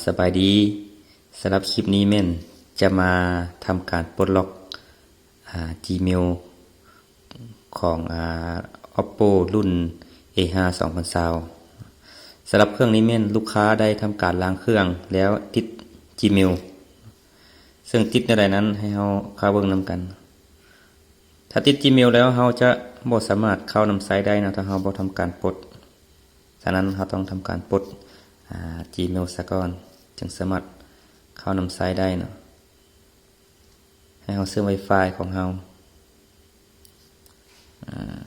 ສະບາຍດີ, ສຳລັບຄລິບນີ້ແມ່ນຈະມາທຳການປົດລັອກ ອາ Gmail ຂອງ ອາ Oppo ລຸ້ນ A ຫ້າ ສອງພັນຊາວ. ສຳລັບເຄື່ອງນີ້ແມ່ນລູກຄ້າໄດ້ທຳການລ້າງເຄື່ອງແລ້ວຕິດ Gmail ເຊິ່ງຕິດແນວໃດນັ້ນໃຫ້ເຮົາເຂົ້າເບິ່ງນຳກັນ. ຖ້າຕິດ Gmail ແລ້ວ ເຮົາຈະບໍ່ສາມາດເຂົ້ານຳໃຊ້ໄດ້ເນາະ ຖ້າເຮົາບໍ່ທຳການປົດ. ສະນັ້ນ ເຮົາຕ້ອງທຳການປົດ ອາ Gmail ສະກ່ອນ ຈຶ່ງສາມາດເຂົ້ານຳໃຊ້ໄດ້ເນາະ. ໃຫ້ເຮົາເຊື່ອມ Wi-Fi ຂອງເຮົາ ອາ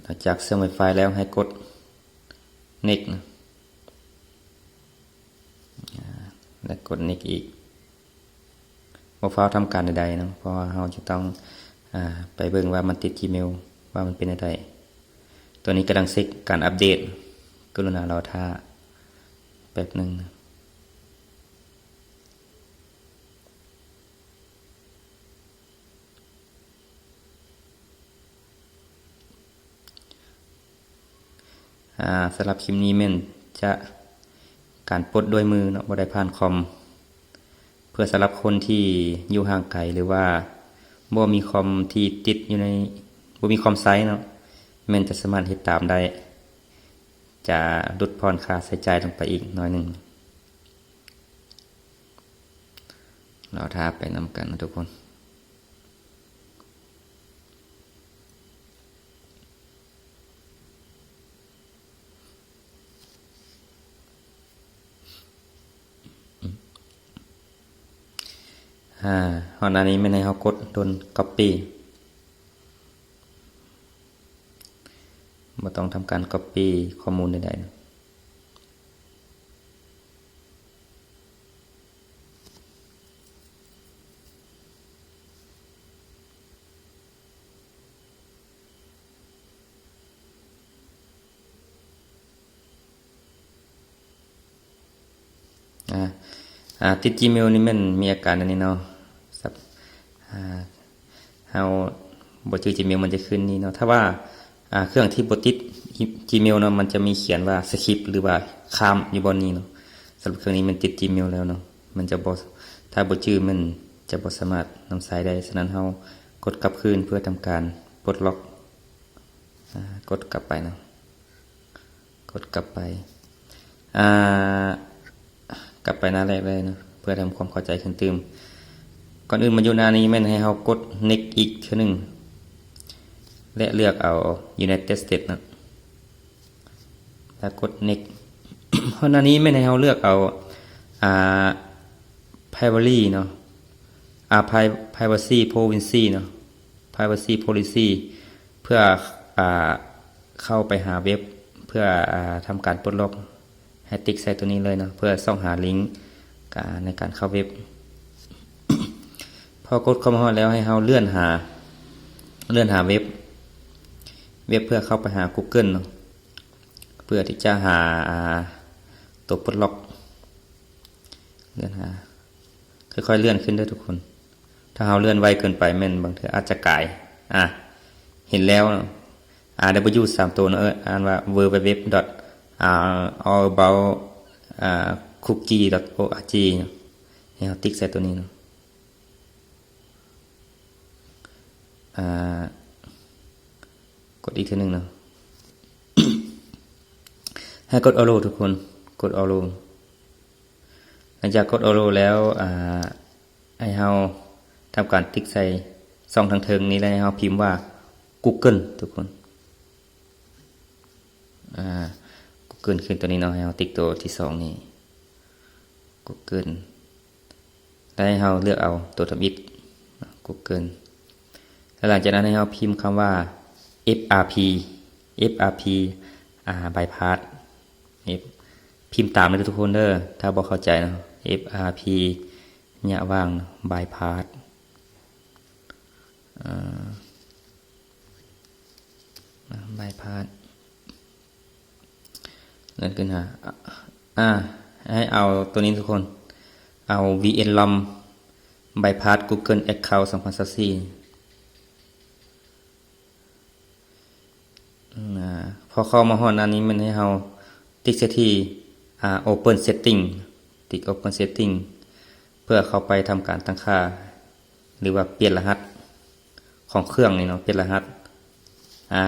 ຫຼັງຈາກເຊື່ອມ Wi-Fi ແລ້ວໃຫ້ກົດ Next ນະ ອາ ແລະ ກົດ Next ອີກ. ບໍ່ຟ້າວທຳການໃດໆເນາະ ເພາະວ່າເຮົາຈະຕ້ອງ ອາ ໄປເບິ່ງວ່າມັນຕິດ Gmail ວ່າມັນເປັນແນວໃດ. ຕອນນີ້ກຳລັງເຊັກການອັບເດດ, ກະລຸນາລໍຖ້າແປັບໜຶ່ງ. ອາ ສຳລັບຄລິບນີ້ແມ່ນຈະການປົດດ້ວຍມືເນາະ ບໍ່ໄດ້ຜ່ານຄອມ. ເພື່ອສຳລັບຄົນທີ່ຢູ່ຫ່າງໄກ ຫຼືວ່າບໍ່ມີຄອມທີ່ຕິດຢູ່ໃນ ບໍ່ມີຄອມໃຊ້ເນາະ ແມ່ນຈະສາມາດເຮັດຕາມໄດ້ ຈະຫຼຸດຜ່ອນຄ່າໃຊ້ຈ່າຍລົງໄປອີກໜ້ອຍໜຶ່ງ. ລໍຖ້າໄປນຳກັນເນາະທຸກຄົນ. ອາ ຮອດໜ້ານີ້ແມ່ນໃຫ້ເຮົາກົດໂດນ Copy ບໍ່ຕ້ອງທຳການ Copy ຂໍ້ມູນໃດໆ. ອາ ອາ ຕິດ Gmail ນີ້ແມ່ນມີອາການອັນນີ້ເນາະ ອາ ເຮົາບໍ່ຈື່ Gmail ມັນຈະຂຶ້ນນີ້ເນາະ. ຖ້າວ່າ ອາ ເຄື່ອງທີ່ບໍ່ຕິດ Gmail ເນາະ ມັນຈະມີຂຽນວ່າ Skip ຫຼືວ່າຂ້າມຢູ່ບ່ອນນີ້ເນາະ. ສຳລັບເຄື່ອງນີ້ແມ່ນຕິດ Gmail ແລ້ວເນາະ ມັນຈະບໍ່ ຖ້າບໍ່ຈື່ມັນຈະບໍ່ສາມາດນຳໃຊ້ໄດ້. ສະນັ້ນເຮົາກົດກັບຄືນເພື່ອທຳການປົດລັອກ. ອາ ກົດກັບໄປເນາະ ກົດກັບໄປ ອາ ກັບໄປໜ້າແລກເລີຍເນາະ ເພື່ອທຳຄວາມເຂົ້າໃຈຂຶ້ນຕື່ມ. ກ່ອນອື່ນມາຢູ່ໜ້ານີ້ແມ່ນໃຫ້ເຮົາກົດ Next ອີກເທື່ອໜຶ່ງ ແລະ ເລືອກເອົາ United States ເນາະ ແລ້ວກົດ Next. ເພາະໜ້ານີ້ແມ່ນໃຫ້ເຮົາເລືອກເອົາ ອາ Privacy ເນາະ ອາ Pri- Privacy Policy ເນາະ Privacy Policy ເພື່ອ ອາ ເຂົ້າໄປຫາເວັບ ເພື່ອ ອາ ທຳການປົດລັອກ ໃຫ້ຕິກໃສ່ໂຕນີ້ເລີຍເນາະ ເພື່ອຊອກຫາລິງ ກາ ໃນການເຂົ້າເວັບ. ພໍກົດເຂົ້າມາຮອດແລ້ວ ໃຫ້ເຮົາເລື່ອນຫາ ເລື່ອນຫາເວັບ ເວັບເພື່ອເຂົ້າໄປຫາ Google ເນາະ ເພື່ອທີ່ຈະຫາ ອາ ໂຕປົດລັອກ. ເລື່ອນຫາ ຄ່ອຍໆເລື່ອນຂຶ້ນເດີທຸກຄົນ. ຖ້າເຮົາເລື່ອນໄວເກີນໄປແມ່ນບາງເທື່ອອາດຈະກາຍ ອາ ເຫັນແລ້ວ ອາ W ສາມໂຕເນາະ ເອີ້ນ ອ່ານວ່າ www.allaboutkookie.org ເນາະ. ໃຫ້ເຮົາຕິກໃສ່ໂຕນີ້ເນາະ ອາ ກົດອີກເທື່ອໜຶ່ງເນາະ ໃຫ້ກົດ Allow ທຸກຄົນ ກົດ Allow. ຫຼັງຈາກກົດ Allow ແລ້ວ ອາ ໃຫ້ເຮົາທຳການຕິກໃສ່ຊ່ອງທາງເທິງນີ້ ແລະ ໃຫ້ເຮົາພິມວ່າ Google ທຸກຄົນ ອາ Google ຂຶ້ນໂຕນີ້ເນາະ ໃຫ້ເຮົາຕິກໂຕທີສອງນີ້ Google ແລະ ໃຫ້ເຮົາເລືອກເອົາໂຕທຳອິດ Google ແລະ ຫຼັງຈາກນັ້ນໃຫ້ເຮົາພິມຄຳວ່າ FRP FRP ອາ Bypass ພິມຕາມເດີທຸກຄົນເດີ ຖ້າບໍ່ເຂົ້າໃຈເນາະ FRP ຍະຫວ່າງ Bypass ເອີ Bypass ເລື່ອນຂຶ້ນຫາ ອາ ໃຫ້ເອົາໂຕນີ້ທຸກຄົນ ເອົາ VNLOM bypass Google Account ສອງພັນຊາວສີ່. ອາ ພໍເຂົ້າມາຮອດໜ້ານີ້ ແມ່ນໃຫ້ເຮົາຕິກໃສ່ທີ່ ອາ Open Setting ຕິກ Open Setting ເພື່ອເຂົ້າໄປທຳການຕັ້ງຄ່າ ຫຼືວ່າປ່ຽນລະຫັດຂອງເຄື່ອງນີ້ເນາະ, ປ່ຽນລະຫັດ ອາ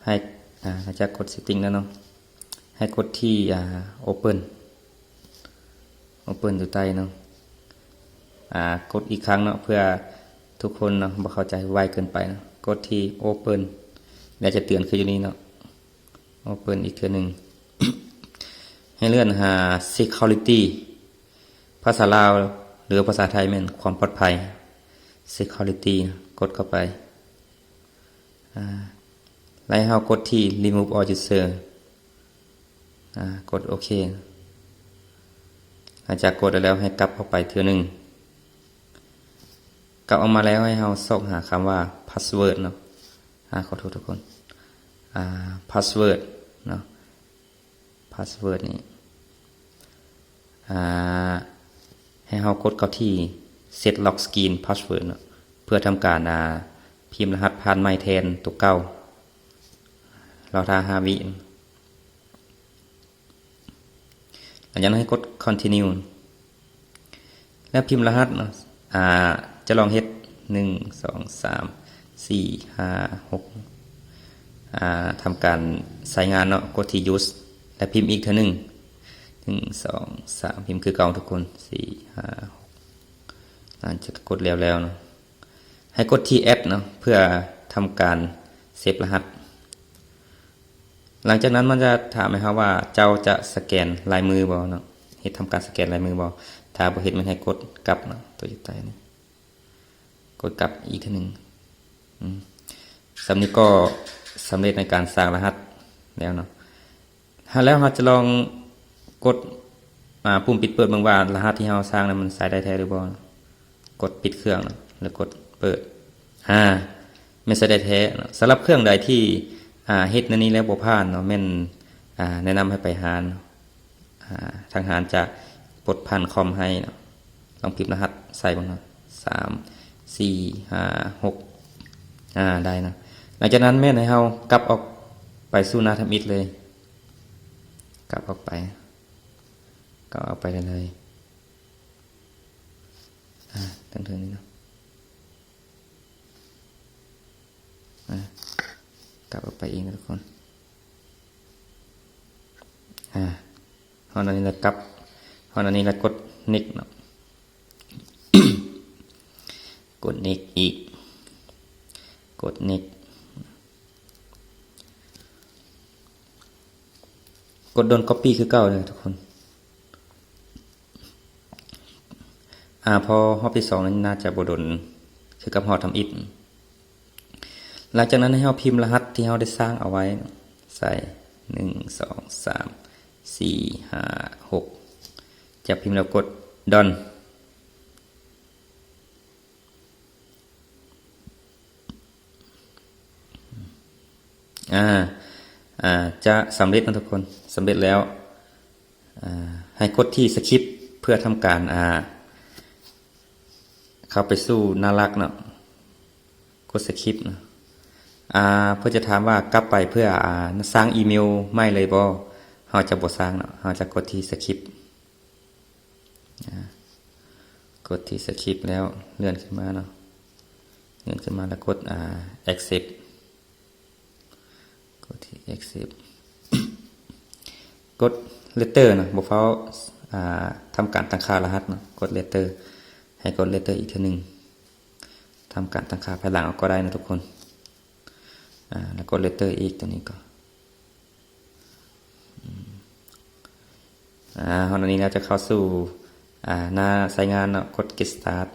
ໃຫ້ ອາ ຫຼັງຈາກກົດ Setting ແລ້ວເນາະ, ໃຫ້ກົດທີ່ ອາ Open Open ຢູ່ໃຕ້ເນາະ. ອາ ກົດອີກຄັ້ງເນາະ ເພື່ອທຸກຄົນເນາະ ບໍ່ເຂົ້າໃຈໄວເກີນໄປເນາະ. ກົດທີ່ Open ແລ້ວຈະເຕືອນຄືຢູ່ນີ້ເນາະ, Open ອີກເທື່ອໜຶ່ງ. ໃຫ້ເລື່ອນຫາ Security ພາສາລາວ ຫຼື ພາສາໄທແມ່ນຄວາມປອດໄພ Security ກົດເຂົ້າໄປ. ອາ ແລ້ວໃຫ້ເຮົາກົດທີ່ Remove All User ອາ ກົດໂອເຄ. ຫຼັງຈາກກົດໄດ້ແລ້ວ ໃຫ້ກັບອອກໄປເທື່ອໜຶ່ງ. ກັບອອກມາແລ້ວ ໃຫ້ເຮົາຊອກຫາຄຳວ່າ Password ເນາະ. ອາ ຂໍໂທດທຸກຄົນ, ອາ Password ເນາະ. Password ນີ້ ອາ ໃຫ້ເຮົາກົດເຂົ້າທີ່ Set Lock Screen Password ເນາະ ເພື່ອທຳການ ອາ ພິມລະຫັດຜ່ານໃໝ່ແທນໂຕເກົ່າ. ລໍຖ້າຫ້າວິ. ຫຼັງຈາກນັ້ນໃຫ້ກົດ Continue ແລ້ວພິມລະຫັດເນາະ. ອາ ຈະລອງເຮັດ ໜຶ່ງ ສອງ ສາມ ສີ່ ຫ້າ ຫົກ ອາ ທຳການໃຊ້ງານເນາະ, ກົດທີ່ Use ແລ້ວພິມອີກເທື່ອໜຶ່ງ. ໜຶ່ງ ສອງ ສາມ ພິມຄືເກົ່າທຸກຄົນ ສີ່ ຫ້າ ຫົກ. ຫຼັງຈາກກົດແລ້ວແລ້ວເນາະ ໃຫ້ກົດທີ່ Add ເນາະ ເພື່ອທຳການເຊບລະຫັດ. ຫຼັງຈາກນັ້ນມັນຈະຖາມໃຫ້ເຮົາວ່າ ເຈົ້າຈະສະແກນລາຍມືບໍ່ເນາະ, ເຮັດ ທຳການສະແກນລາຍມືບໍ່. ຖ້າບໍ່ເຮັດ ແມ່ນໃຫ້ກົດກັບເນາະ, ຕົວຢູ່ໃຕ້ນີ້ ກົດກັບອີກເທື່ອໜຶ່ງ. ອືມ ສ່ຳນີ້ກໍສຳເລັດໃນການສ້າງລະຫັດແລ້ວເນາະ. ແລ້ວເຮົາຈະລອງກົດ ອາ ປຸ່ມປິດເປີດເບິ່ງວ່າ ລະຫັດທີ່ເຮົາສ້າງນັ້ນມັນໃຊ້ໄດ້ແທ້ຫຼືບໍ່. ກົດປິດເຄື່ອງເນາະ ແລ້ວກົດເປີດ. ອາ ແມ່ນໃຊ້ໄດ້ແທ້ເນາະ. ສຳລັບເຄື່ອງໃດທີ່ ອາ ເຮັດແນວນີ້ແລ້ວບໍ່ຜ່ານເນາະ ແມ່ນ ອາ ແນະນຳໃຫ້ໄປຮ້ານ ອາ ທາງຮ້ານຈະປົດຜ່ານຄອມໃຫ້ເນາະ. ລອງພິມລະຫັດໃສ່ເບິ່ງເນາະ ສາມ ສີ່ ຫ້າ ຫົກ. ອາ ໄດ້ເນາະ. ຫຼັງຈາກນັ້ນແມ່ນໃຫ້ເຮົາກັບອອກໄປສູ່ໜ້າທຳອິດເລີຍ, ກັບອອກໄປ ກໍເອົາໄປເລີຍ. ອາ ຕັ້ງເທິງນີ້ເນາະ. ອາ ກັບອອກໄປອີກນະທຸກຄົນ. ອາ ຮອດອັນນີ້ລະກັບ, ຮອດອັນນີ້ລະກົດ Next ເນາະ, ກົດ Next ອີກ, ກົດ Next. ກົດດົນ Copy ຄືເກົ່າເດີທຸກຄົນ. ອາ ພໍຮອບທີສອງນັ້ນໜ້າຈະບໍ່ດົນຄືກັບຮອບທຳອິດ. ຫຼັງຈາກນັ້ນໃຫ້ເຮົາພິມລະຫັດທີ່ເຮົາໄດ້ສ້າງເອົາໄວ້ໃສ່ ໜຶ່ງ ສອງ ສາມ ສີ່ ຫ້າ ຫົກ. ຈາກພິມແລ້ວກົດ Done. ອາ ອາ ຈະສຳເລັດເນາະທຸກຄົນ, ສຳເລັດແລ້ວ ອາ ໃຫ້ກົດທີ່ Skip ເພື່ອທຳການ ອາ ເຂົ້າໄປສູ່ໜ້າຫຼັກເນາະ, ກົດ Skip ເນາະ. ອາ ເພິ່ນຈະຖາມວ່າກັບໄປເພື່ອ ອາ ສ້າງອີເມວໃໝ່ເລີຍບໍ່? ເຮົາຈະບໍ່ສ້າງເນາະ, ເຮົາຈະກົດທີ່ Skip. ອາ ກົດທີ່ Skip ແລ້ວເລື່ອນຂຶ້ນມາເນາະ, ເລື່ອນຂຶ້ນມາແລ້ວກົດ ອາ Accept, ກົດທີ່ Accept. ກົດ Later ເນາະ, ບໍ່ຟ້າວ ອາ ທຳການຕັ້ງຄ່າລະຫັດເນາະ, ກົດ Later. ໃຫ້ກົດ Later ອີກເທື່ອໜຶ່ງ, ທຳການຕັ້ງຄ່າພາຍຫຼັງເອົາກໍໄດ້ເນາະທຸກຄົນ. ອາ ແລ້ວກົດ Later ອີກ, ຕົວນີ້ກໍ ອາ ຮອດອັນນີ້ແລ້ວຈະເຂົ້າສູ່ ອາ ໜ້າໃຊ້ງານເນາະ, ກົດ Get Start.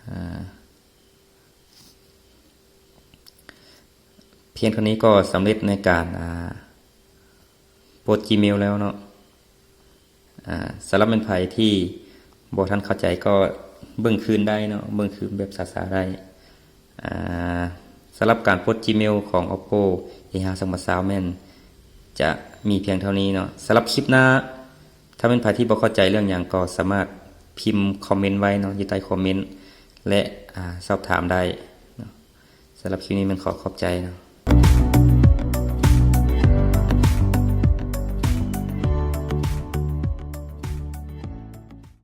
ອາ ພຽງເທົ່ານີ້ກໍສຳເລັດໃນການ ອາ ປົດ Gmail ແລ້ວເນາະ. ອາ ສຳລັບແມ່ນໃຜທີ່ບໍ່ທັນເຂົ້າໃຈກໍເບິ່ງຄືນໄດ້ເນາະ, ເບິ່ງຄືນແບບຊ້າໆໄດ້. ອາ ສຳລັບການປົດ Gmail ຂອງ Oppo A ຫ້າ ສອງພັນຊາວ ແມ່ນຈະມີພຽງເທົ່ານີ້ເນາະ. ສຳລັບຄລິບໜ້າ ຖ້າແມ່ນໃຜທີ່ບໍ່ເຂົ້າໃຈເລື່ອງຫຍັງ ກໍສາມາດພິມຄອມເມັນໄວ້ເນາະ ຢູ່ໃຕ້ຄອມເມັນ ແລະ ອາ ສອບຖາມໄດ້ເນາະ. ສຳລັບຄລິບນີ້ແມ່ນຂໍຂອບໃຈເນາະ.